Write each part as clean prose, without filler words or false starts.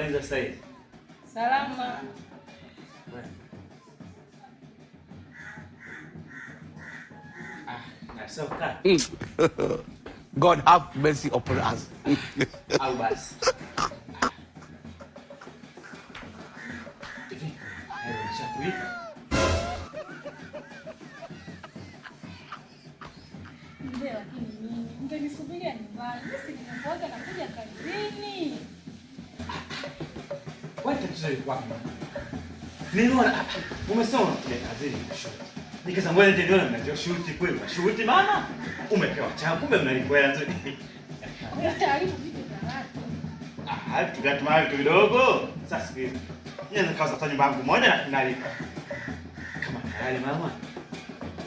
Habari za sasa hivi? Salama. Ah, na soka. God have mercy upon us. Au basi. Hivi, hayo nishakuita. Mzee, lakini nini? Ungenisubiria nyumbani. Mimi si nimekuaga nakuja kazini. Wewe tatizo liko wapi? Niliona umesema unakuja kazini kushuti. Nikasema ngoja nje nione mnachoshuti kweli. Mashuti maana umepewa cha kumbe mnalipwa hela nzuri. Utaharibu vitu vya watu. Ah, vitu vya watu vitu vidogo. Sasa sikiliza. Ninaweza kauza hata nyumba yangu moja na nalipa. Kama tayari mama.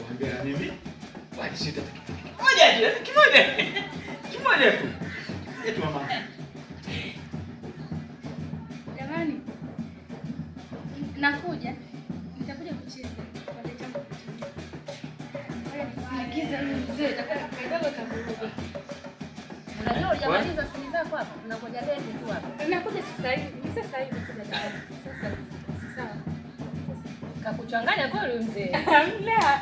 Waambia na mimi walishinda hata kitu kimoja tu, kimoja. Kimoja tu. Kimoja tu mama. Jamani. Nakuja. Nitakuja kucheza. Kwa changu kucheza. Ngoja nisindikize huyu mzee, itakuwa kidogo kavuruga. Unajua hujamaliza siri zako hapa, tunangoja bendi tu hapa. Nakuja sasa hivi. Ni sasa hivi tu dada. Sasa hivi. Sawa. Kakuchanganya kweli huyu mzee. Hamna.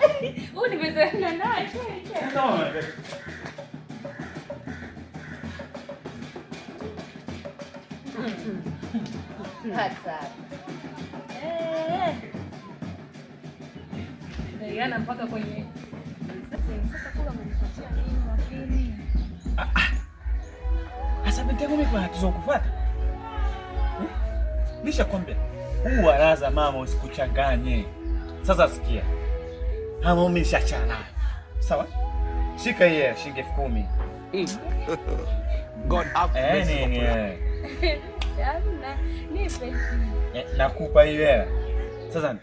Huyu nimezoeana naye kweli. Sasa mama. Hata. Eh. Naiana mpaka kwenye sasa kula umenifuatia nini lakini? Sasa binti yangu mimi kuna tatizo kufuata. Nishakwambia huu waraza mama usikuchanganye. Sasa sikia. Mama mimi nishachana nayo. Sawa? Shika hii hela, shilingi 10,000. God have mercy Nini? upon us. Hamna. Nipe. Nakupa hii hela. Sasa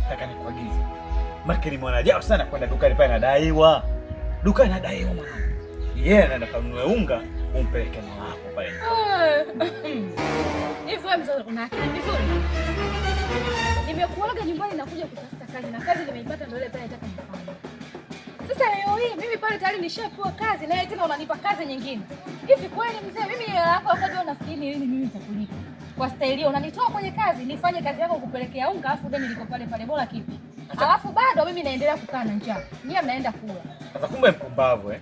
nataka nikuagize. Maki ni mwanajao sana kwenda dukani pale nadaiwa. Dukani nadaiwa mwanangu. Yeye anaenda kanunue unga umpeleke na wako pale. Hivi wewe mzee una akili vizuri? Nimekuaga nyumbani nakuja kutafuta kazi na kazi nimeipata ndio ile pale nataka nifanye. Sasa leo hii mimi pale tayari nishapewa kazi na yeye tena unanipa kazi nyingine. Hivi kweli mzee mimi hela yako wakati wewe unafikiri nini mimi nitakulipa? Kwa staili hiyo unanitoa kwenye kazi nifanye kazi yako kupelekea unga afu deni liko pale pale bora kipi? Alafu bado mimi naendelea kukaa na njaa. Nyie mnaenda kula. Sasa kumbe mpumbavu eh.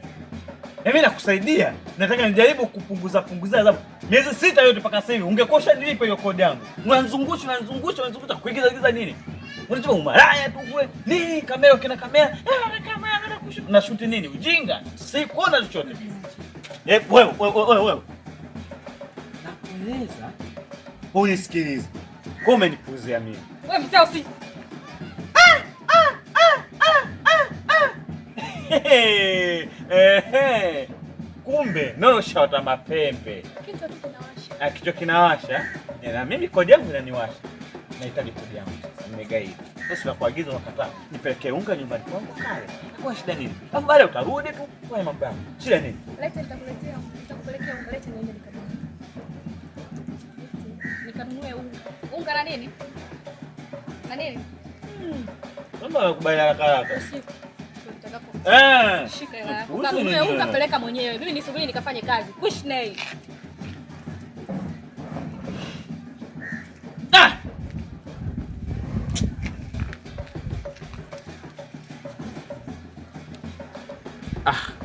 Mimi nakusaidia, nataka nijaribu kupunguza punguza adhabu. Miezi 6 yote mpaka sasa hivi ungekosha nilipe hiyo kodi yangu. Unanizungusha, unanizungusha, unanizungusha kuingiza giza nini? Unachukua umalaya tu kule. Nini kamera kina kamera? Kamera na kushoot. Na shoot nini? Ujinga. Si kuona chochote. Wewe wewe wewe wewe. Nakueleza. Unisikilize. Kwa umenipuzia mimi. Wewe mzee usi Kumbe nono shota mapembe. Kichwa tu kinawasha. Ah, kichwa kinawasha. Na mimi kodi yangu inaniwasha. Nahitaji kodi yangu sasa, nimegaidi. Sasa nakuagiza unakataa. Nipelekee unga nyumbani kwangu kale. Kwa shida nini? Alafu baadaye utarudi tu kwa mambo yako. Shida nini? Leta nitakuletea, nitakupelekea unga, leta niende nikanunue. Nikanunue unga. Unga na nini? Na nini? Mbona unakubali haraka haraka? Usiku. Nitakapo. Shika hela yako. Usiku Kanunue nini? unga peleka mwenyewe. Mimi nisubiri nikafanye kazi. Push nail. Ah! Ah.